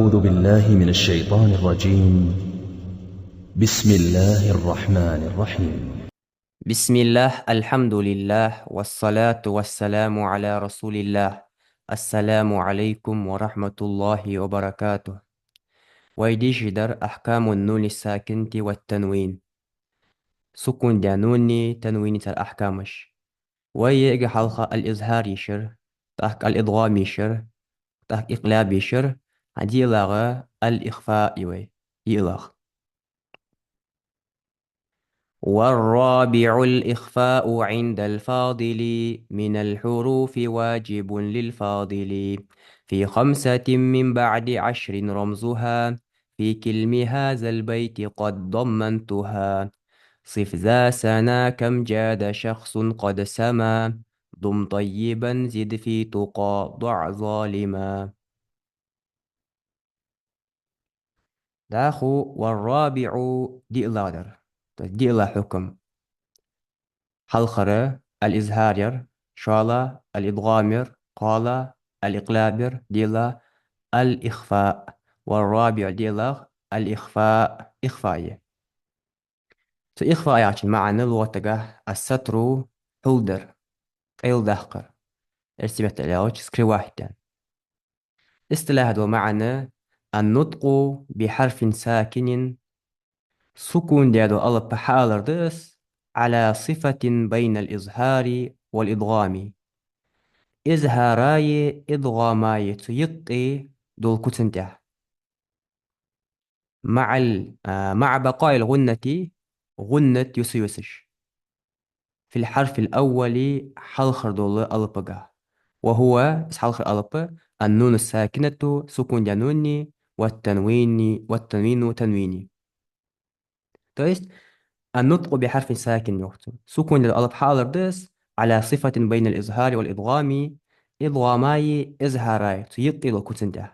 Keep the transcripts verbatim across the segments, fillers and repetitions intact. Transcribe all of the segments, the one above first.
أعوذ بالله من الشيطان الرجيم. بسم الله الرحمن الرحيم. بسم الله، الحمد لله، والصلاة والسلام على رسول الله. السلام عليكم ورحمة الله وبركاته. Вай дешаш дар أحكام النون الساكنة والتنوين. Сукун даь нуни танвини цар ахькамаш. Вай эггара хьалха аль-изхӀар йишар, тӀаккха аль-идгӀам йишар, тӀаккха икълаб йишар, хӀанз диълагӀа аль-ихфаъ я вай, диълагӀа. والرابع الإخفاء عند الفاضل من الحروف واجب للفاضل في خمسة من بعد عشر رمزها في كلم هذا البيت قد ضمنتها. صف ذا سنا كم جاد شخص قد سما. ضم طيبا زد في تقى ضع ظالما. ДӀахо والرابع диълагӀдар. То есть диълагӀа хьукам. Хьалхара аль-изхӀар яр, шоллагӀа аль-идгӀам яр, кхоалагӀа аль-икълаб яр, диълагӀа аль-ихфаъ. والرابع диълагӀа аль-ихфаъ, ихфаъ я. Цу ихфаъ яхачун маӀан лугӀатагахь الستر хьулдар, къайладаккхар. Эрсий меттала аьлча скрывать даьр. Истилахьа дола маӀан: النطق بحرف ساكن, сукун даь дола алап хьаалар да из, على صفة بين الإظهار والإدغام. ИзхӀараи идгӀамаи цу юкъе дола куцан тӀехь. مع ال-, а, مع بقاء الغنة, гӀуннат юса йисаш. في الحرف الأول хьалхара дола алапагахь. وهو, из хьалхара алап, النون الساكنة, сукун даь нуни, والتنوين, والتنوين, танвини. То есть, النطق بحرف ساكن йоах цо. Сукун даь алап хьаалар да из, على صفة بين الإظهار والإدغام, идгӀамаи изхӀараи цу юкъе дола куцан тӀехь.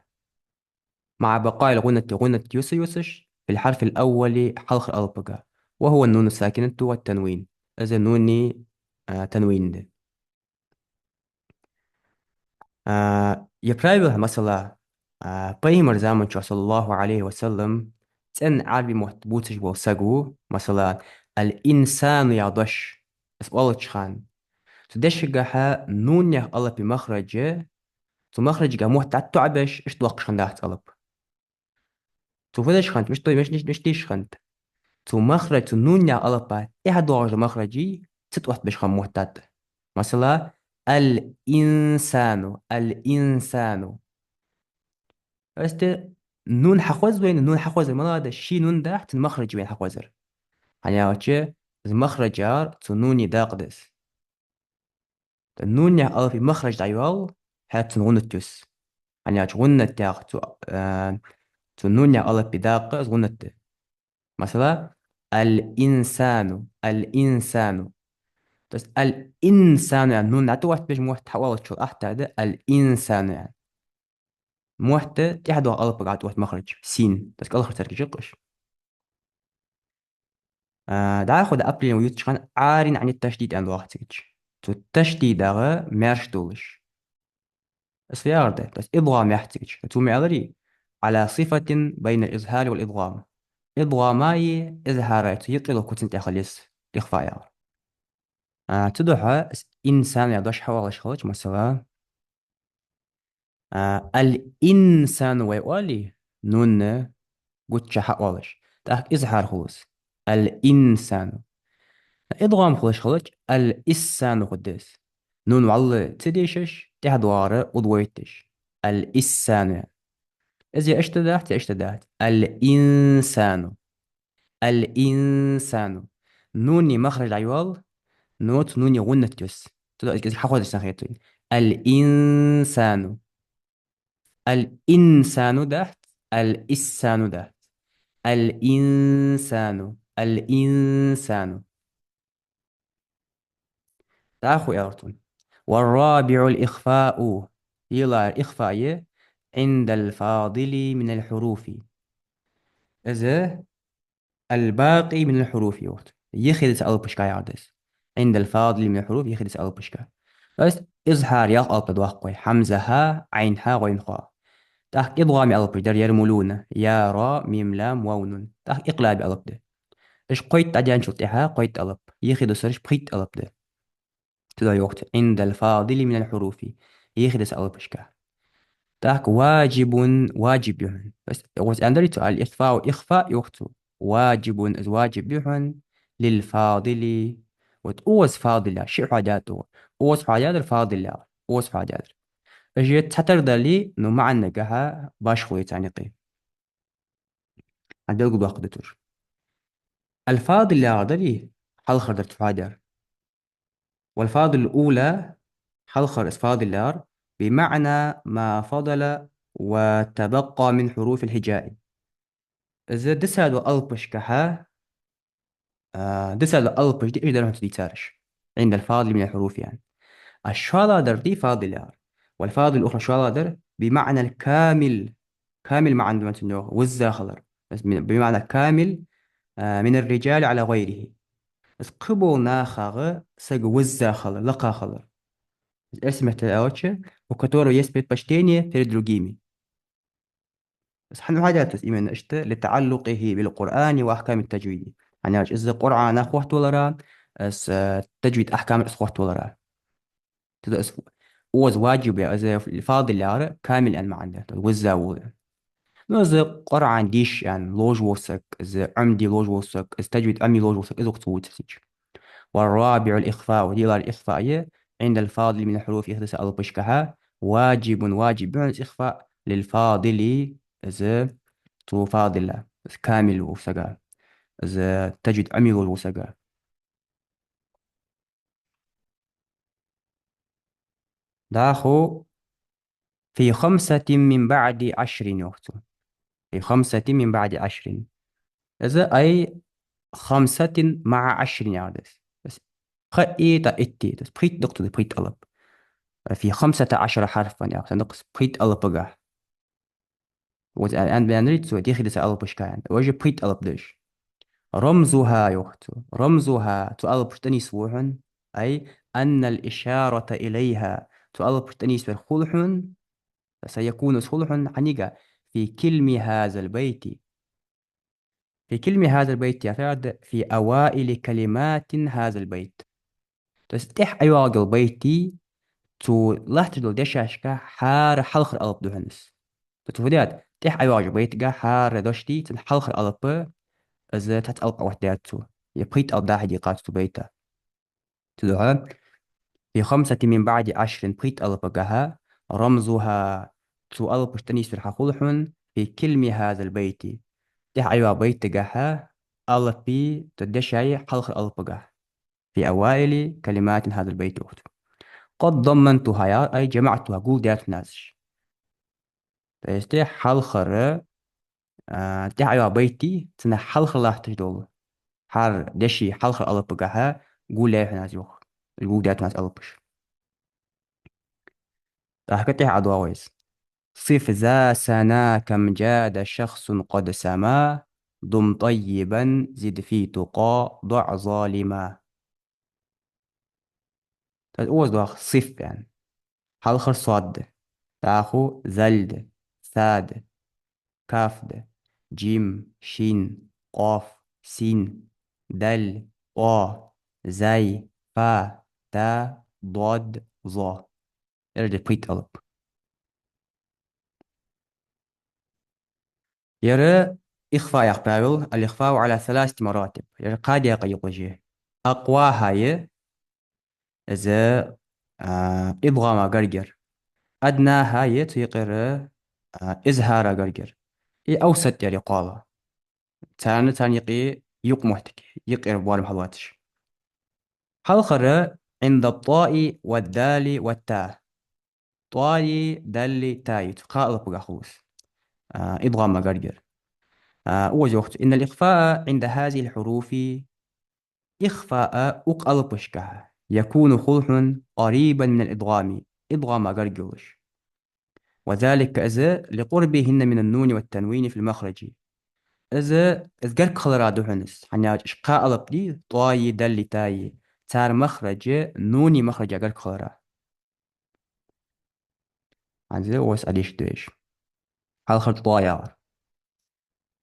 مع بقاء الغنة, гӀуннат юса йисаш, في الحرف الأول, хьалхара алапагахь. وهو النون الساكنة والتنوين. Из нуни, а, танвини да. А, ер правило, масала, а, пайхамара заман чухь, صلى الله عليه وسلم, цӀена Ӏарбий мотт бувцаш вола саг ва, масала, الإنسان яха дош, из оалача хана. Цу дешагахьа нун яха алапа махраж, цу махражагахь мотт дӀатоӀабеш, иштта доаккхаш хиннадац алап. Цо фу деш хиннад, мишта, миш-, миш-, мишта деш хиннад? Цу махраж, цу нун яха алапа тӀехьа доагӀаш дола махражи ца тӀоаттабеш хиннад мотт. Масала, الإنسان, الإنسان. Иштта нун хьахоза вайна, нун хьахозар малагӀа да, ший нун да, цун махраж вайна хьахозар. ХӀана аьлча, из махраж яр цу нуни дакъа да из. Нун яха алапа махраж дӀайоал, хӀаьта цун гӀуннат юс. ХӀана аьлча гӀуннат яха цу, а, цу нун яха алапа дакъа из гӀуннат да. Масала, الإنسان, الإنسان. То есть الإنسان аьнна нун дӀатӀаоттабеш мотт хьаоалачул ахьтада الإنسان аьнна. Мотт тӀехьа доагӀа алапагахь тӀаотт махраж, син. То есть кӀалхарча царгаш я-кх уж. А, дӀахо да определени ювцача хана عار عن التشديد аьнна доагӀа цигача. Цу ташдидагӀа маьрша долаш. Из фу яхар да? То есть идгӀам яц цигача. Цо ма аьларий: على صفة بين الإظهار والإدغام. ИдгӀамаи изхӀараи цу юкъе дола куцан тӀехь хила еза ихфаъ яхар. А, цудухьа инсан яха дош хьаоалаш хилча, масала, а, الإنسان вай оалий, нун гуча хьаоалаш. ТӀаккха изхӀар хул из. الإنسان. ИдгӀам хулаш хилча, الإسسان хургда из. Нун вӀалла ца дешаш, тӀехьа доагӀар удвоить деш. الإسسان. Из е иштта дац, е иштта дац. الإنسان. الإنسان. Нуни махраж дӀайоал, но цу нуни гӀуннат юс. Цудухьа из хьахозаш санна хет вайна. الإنسان. الإنسان дац, الإسسان дац. الإنسان. الإنسان. ДӀахо аьлар цо: والرابع الإخفاء. ДиълагӀа ихфаъ я عند الفاضل من الحروف. Из الباقي من الحروف йоах цо. Юхедиса алапашка яхар да из. عند الفاضل من الحروف, юхедиса алапашка. То есть изхӀар ялх алап да вай: хьамза, хӀа, Ӏайн, хьа, гӀайн, хоа. ТӀаккха идгӀама алапаш дар: ярмулуна, я, ра, мим, лам, вав, нун. ТӀаккха икълаба алап да. Уж кхойтта дӀадаьнначул тӀехьагӀа кхойтта алап. Ехи дусараш пхийтта алап да. Цудухьа йоах цо: عند الفاضل من الحروف. Ехи дусарча алапашка. ТӀаккха واجب, ваджиб я хьона. Бас, гӀоз андари цо, الإخفاء, ихфаъ йоах цо. واجب, из ваджиб я хьона, للفاضل. Вот оз фадил я, ши хьоадаьдар. Оз хьоадаьдар, фадил я. Оз хьоадаьдар. Уж цхьатарра дале, ну, маӀанагахьа башхало я царна юкъе. Хьа белгалдоаккхаргда цо уж. الفاضل яхар дарий, хьалхара дар цо хьоадаьр. والفاضل الأولى, хьалхара из фадил яр, بمعنى ما فضل وتبقى من حروف الهجاء. Из дисаду алапашкахьа, а, дисаду алапаш да уж дар хьона цо дийцараш. عند الفاضل من الحروف, яӀни. А шоллагӀдар дий фадил яр. والفاضل الأخرى, шоллагӀдар, بمعنى الكامل. Камил маӀан да хьона цун, йоах, визза хилар. Бас ми-, بمعنى الكامل, а, من الرجال على غيره. Бас кхыбола нахагӀа саг визза хилар, лакха хилар. Эрсий меттала аьлча, у которого есть предпочтение перед другими. Бас хӀана хьоадаьд цо именно иштта, لتعلقه بالقرآن وأحكام التجويد. ХӀана аьлча из Къуръанах хоттавалара, из, э, таджвид ахькамах хоттавалара. Цудухьа из, оз ваджиб я, из фадил яр камил аьнна маӀан да, визза вола. Ну, из Къуръан дешаш аьнна ловш вола саг, из Ӏомаде ловш вола саг, из таджвид Ӏомае ловш вола саг, из укх цу вуцасича. والرابع الإخفاء, диълагӀдар ихфаъ я, عند الفاضل من الحروف, ехи дисача алапашкахьа, واجب, ваджиб я хьона из ихфаъ, للفاضل, из цу фадила, из камил вола сага, из таджвид Ӏомае ловш вола сага. ДӀахо في خمسة من بعد عشر, йоах цо. في خمسة من بعد عشر. Из أي خمسة مع عشر яхар да из. Бас кхы а, тӀаккха итт а, бас пхийтта да-кх цу, пхийтта алап. في خمسة عشر حرفا яхар да-кх из, пхийтта алапагахьа. Вот ан-, ан-, андари цо, ехи дисача алапашка аьнна. Уж пхийтта алап да уж. رمزها, йоах цо. رمزها, цу алапашта тӀанийсву хьона, أي أن الإشارة إليها, цу алапашта тӀанийсвар хул хьона, سيكون, из хул хьона хьанга, في كلم هذا البيت. في كلم هذا البيت, яхар да, في أوائل كلمات هذا البيت. То есть тӀехьа ӀойоагӀаш йола байт, цу латташ долча дешашка хӀара хьалхара алап да хьона из. То есть фу даьд, тӀехьа ӀойоагӀаш йолча байтага хӀара дош дий, цун хьалхара алап, из цхьацца алапа оттадаьд цо. Е пхийтта алап дӀа-хьа дийкъад цо цу байта. Цудухьа, في خمسة من بعد عشر, пхийтта алапагахьа, رمزها, цу алапашта тӀанийсвар хьахул хьона, في كلم هذا البيت. ТӀехьа ӀойоагӀача байтагахьа, алапий, то дешай хьалхара алапагахьа. في أوائل كلمات هذا البيت йоах цо. قد ضمنتها, أي جمعتها, гулдаьд хьона аз уж. То есть хьалхара, а, тӀехьа ӀойоагӀа байт дий, цун хьалхара латташ дола хӀара деший хьалхара алапагахьа гулъяьй хьона аз, йоах. Гулдаьд хьона аз алапаш. ТӀаккха тӀехьа ӀодоагӀа вай из. صف ذا سنا كم جاد شخص قد سما، دم طيبا زد في تقى ضع ظالما. То есть оз доах صف, яӀни. Хьалхара сод да. ДӀахо зал да, са да, каф да, джим, шин, къоф, син, дал, тӀо, зай, фа, та, дод, зо. Ер да пхийтта алап. Ер ихфаъ яха правил, الإخفاء على ثلاثة مراتب. Ер кхо даькъа юкъе я. أقواها я, из, а, идгӀама гаргара. أدناها я, цу юкъера, а, изхӀара гаргара. И أوسط яр я кхоалагӀа. Царна, царна юкъе юкъмоттиг, юкъера боарам хьалоацаш. Хьалхара عند الطاء والدال والتاء. ТӀои, дали, таи, цу кхо алапагахьа хул из. А, идгӀама гаргара. А, оз йоах цо: إن الإخفاء عند هذه الحروف, ихфаъ укх алапашкахьа, يكون, хул хьона, قريبا من الإدغام, идгӀама гарга йолаш. وذلك, из, لقربهن من النون والتنوين في المخرج. Из, из гарга хилара да хьона из, хӀана аьлча уж кхо алап дий, тӀои, дали, таи, цар махрадж нуни махраджа гарга хилара. ХӀанз оз Ӏодешаргда вай уж. Хьалхарча тӀо яхар.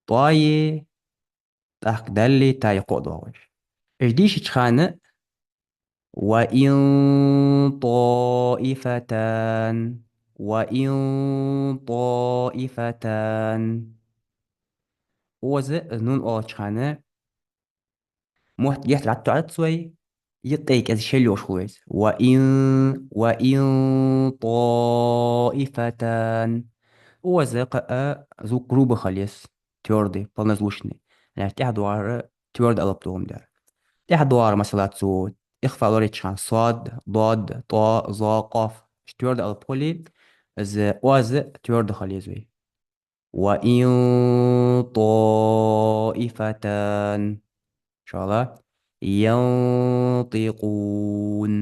ТӀои, тӀаккха далли, таи кхоъ доагӀаш. Уж дийшача хана: وإن طائفتان، وإن طائفتان. Оза нун оалача хана мотт геттара дӀатоӀадац вай, юкъе кӀезига шелйолаш хул вай из. وإن، وإن طائفتان. Оза кхы а звук грубый хила еза, твёрдый, полнозвучный. Яъни тӀехьа доагӀар твёрдый алап доагӀаш дар. ТӀехьа доагӀар, масала, цо ихфа лораеча хана сод, дод, тӀо, зо, къоф. Уж твёрдый алап хуле, из оза твёрдый хила еза вай. وإن طائفتان. ИншаАллахӀ. ينطقون.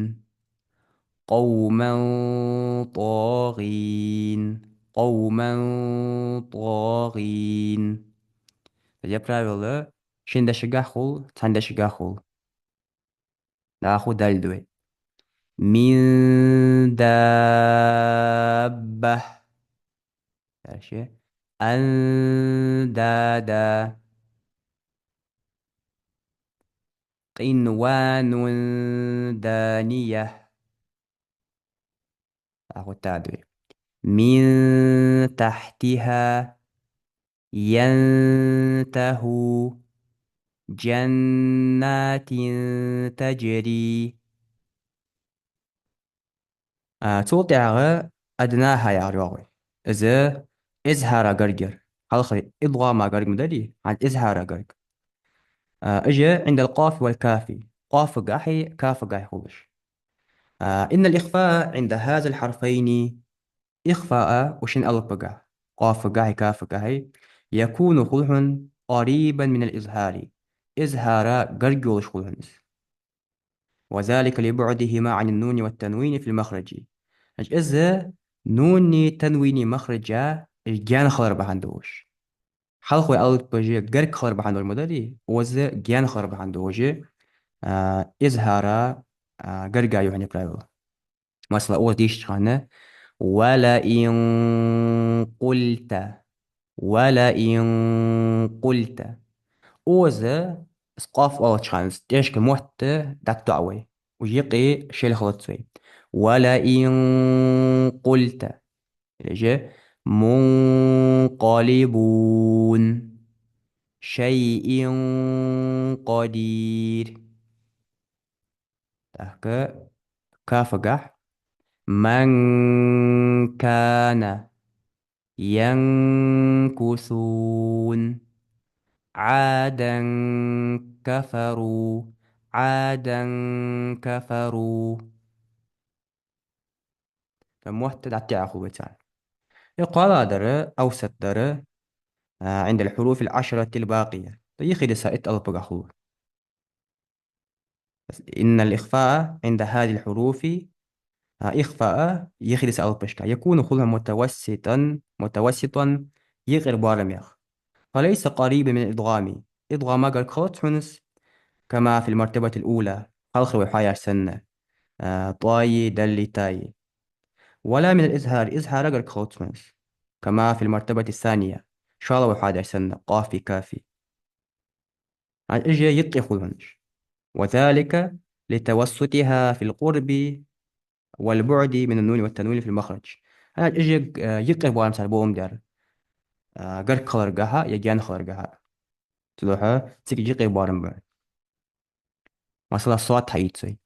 قوما طاغين. قوما طاغين. Ер правило шин дешагахьа хул, цхьан дешагахьа хул. ДӀахо далли да вай. من دابة. Дальше. أندادا. قنوان دانية. ДӀахо та да вай. من تحتها. ينتهوا. جنات تجري. А, цул тӀехьагӀа أدناها яхар йоагӀа вай. Из изхьара гаргаяр. Хьалхара идгӀама гарга ма дарий, хӀанз изхьара гарга. А, уж عند القاف والكاف. Къофагахьеи кафагахьеи хулаш. А, إن الإخفاء عند هذا الحرفين. Ихфа укх шин алапагахьа, къофагахьеи кафагахьеи, يكون хул хьона قريبا من الإظهار. Изхьара гарга йолаш хул хьона из. وذلك لبعدهما عن النون والتنوين في المخرج. Значит, из нуни танвини махраджа уж гаьна хилар бахьан долаш. Хьалхарча алапаш гарга хилар бахьан долаш ма дарий, оза гаьна хилар бахьан долаш, а, изхьара, а, гарга я хьона ер правило. Масала, оза дийшача хана: ولئن قلت. ولئن قلت. Оза, из къоф оалача хана, из тӀехьашка мотт дӀатоӀа вай. Уж юкъе шелхалац вай. ولئن قلت. Или же منقلبون. شيء قدير. ТӀаккха кафагахьа: من كان ينكثون عادا كفروا عادا كفروا. Мотт дӀатоӀа хул вай царна. Из кхоалагӀдар, أوسط дар, а, عند الحروف العشرة الباقية. Юхедиса итт алапагахьа хул. إن الإخفاء عند هذه الحروف, а, ихфа юхедиса алапашка, يكون хул хьона متوسطا, متوسطا, юкъера боарамегӀа. فليس قريبا من الإدغام. ИдгӀама гарга хилац хьона из, كما في المرتبة الأولى, хьалхара вай хьаяьр санна, а, тӀои, далли, таи. ولا من الإظهار, изхьара гарга хилац хьона из, كما في المرتبة الثانية, шоллагӀа вай хьаяьр санна, къофи, кафи. ХӀанз уж юкъе хул хьона уж. وذلك لتوسطها في القرب والبعد من النون والتنوين في المخرج. ХӀанз уж, э, юкъера боарам цар болаш дар, э, гарга хиларгахьа е гаьна хиларгахьа. Цудухьа цига юкъера боарам ба. Масала, сод хьаийца вай.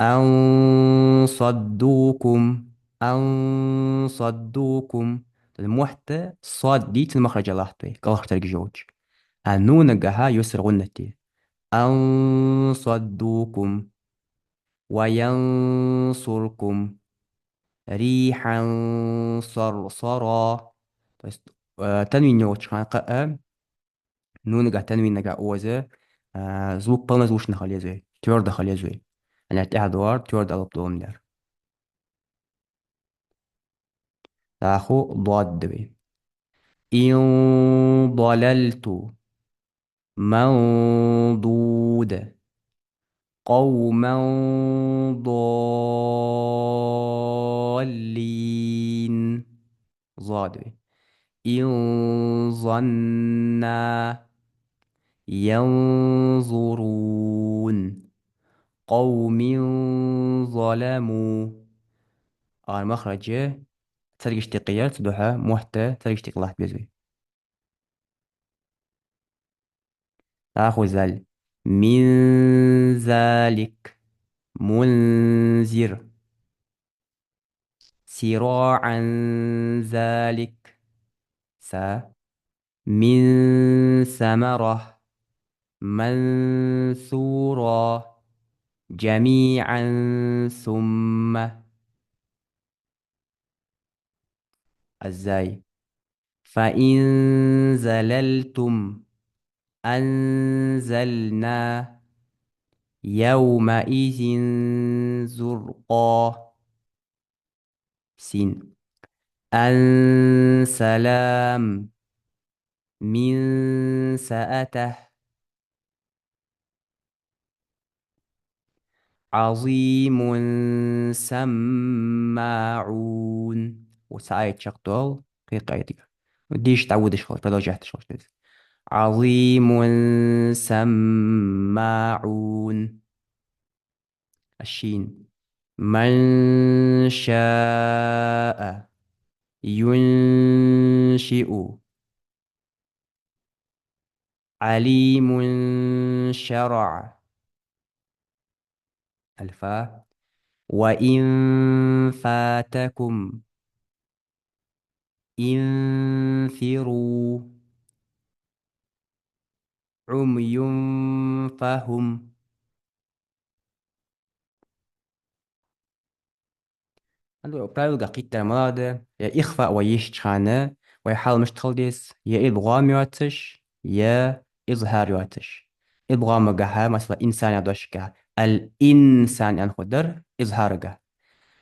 أن صدوكم، أن صدوكم. Мотт сод дийцача махраджа латт вай, кӀалхарча тергаш йолча. А нунагахьа юсра гӀуннат я. أن صدوكم. وينصركم. ريحا صرصرا. То есть, э, танвин йолча хана кхы а нунагахьа, танвинагахьа оза, а, звук полнозвучный хила еза вай, твёрдый хила еза вай. ХӀана аьлча тӀехьа доагӀар твёрдый алап доагӀаш дар. ДӀахо дод да вай. إن ضللت ممدود قوما ضالين. Зо да вай. إن ظنا ينظرون قوم ظلموا. Ара махраж царгашта юкъе яр, цудухьа мотт царгашта юкъе латта беза вай. ДӀахо зал. من ذلك منذر سراعا ذلك ثا من ثمرة منثورا جميعا ثم الزاي فإن زللتم أنزلنا يومئذ زرقا سين أن سلام من سأته عظيم سماعون. Цу аят чакхдоал кхыча аятага. Дийша дӀаводаш хилча, продолжать деш хилча деза. عظيم سماعون. الشين من شاء ينشئ عليم شرع الفا وإن فاتكم انفروا عمي فهم. Хьанду правилгахь кхийттар малад, е ихфаъ вай йиш йича хана, вай хьал мишта хила деза, е идгӀам йоацаш, е изхӀар йоацаш. ИдгӀамагахьа, масала, инсан яха дошагахьа, ал-инсан аьнна хургдар, изхӀарагахьа.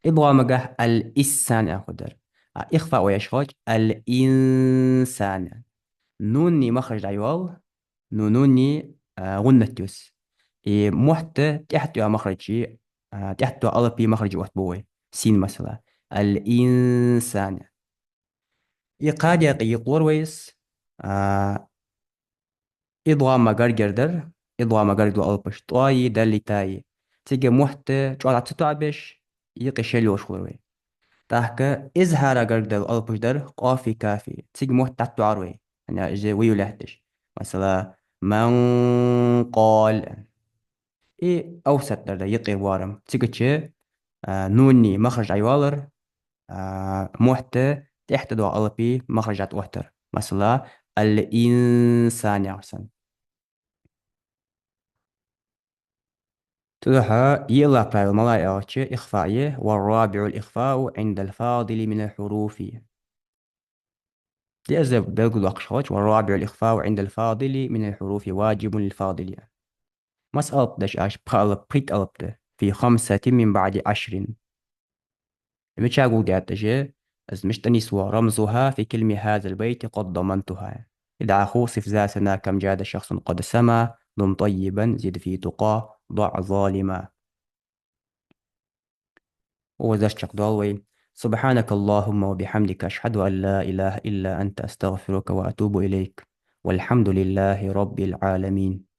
ИдгӀамагахьа ал-иссан аьнна хургдар. А ихфаъ вай еш хилча, ал-инсан. Нуни махраж дӀайоал, ну, нуни, а, гӀуннат юс. И мотт тӀехьтӀа йола махраж, а, тӀехьтӀа йола алапа махраж оттабу вай. Син масала. Ал-инсан. И кхаь даькъе юкъе лор вай из, а, идгӀама гаргара дар, идгӀама гарга дола алапаш, тӀои, дали, таи. Цига мотт чӀоагӀа ца тоӀабеш, юкъе шел йолаш хулар вай. ТӀаккха изхӀара гарга дола алапаш дар, къофи, кафи. Цига мотт дӀатоӀар вай. ХӀана аьлча из вуй лаьтташ. Масала, ман къала. И авсат дар да, юкъера боарам. Цигача, а, нуни махраж дӀайоалар, а, мотт тӀехьтӀа доагӀа алапи махраж дӀатӀаоттар. Масала, ал-инсан яхар санна. Цудухьа йиълагӀа правила малагӀа я аьлча, ихфаъ я, والرابع الإخفاء عند الفاضل من الحروف. Деза белгалдоаккхаш хилча, والرابع الإخفاء عند الفاضل من الحروف واجب للفاضل. Маса алап да аьлча, пхи алап, пхийтта алап да. في خمسة من بعد عشر. Мича гулдаьд аьлча, из мишта нийслу: رمزها في كلم هذا البيت قد ضمنتها. ДӀахо صف ذا ثنا كم جاد شخص قد سما دم طيبا زد في تقى ضع ظالما. Укхаза дарс чакхдоал вай. سبحانك اللهم وبحمدك، أشهد أن لا إله إلا أنت، أستغفرك وأتوب إليك. والحمد لله رب العالمين.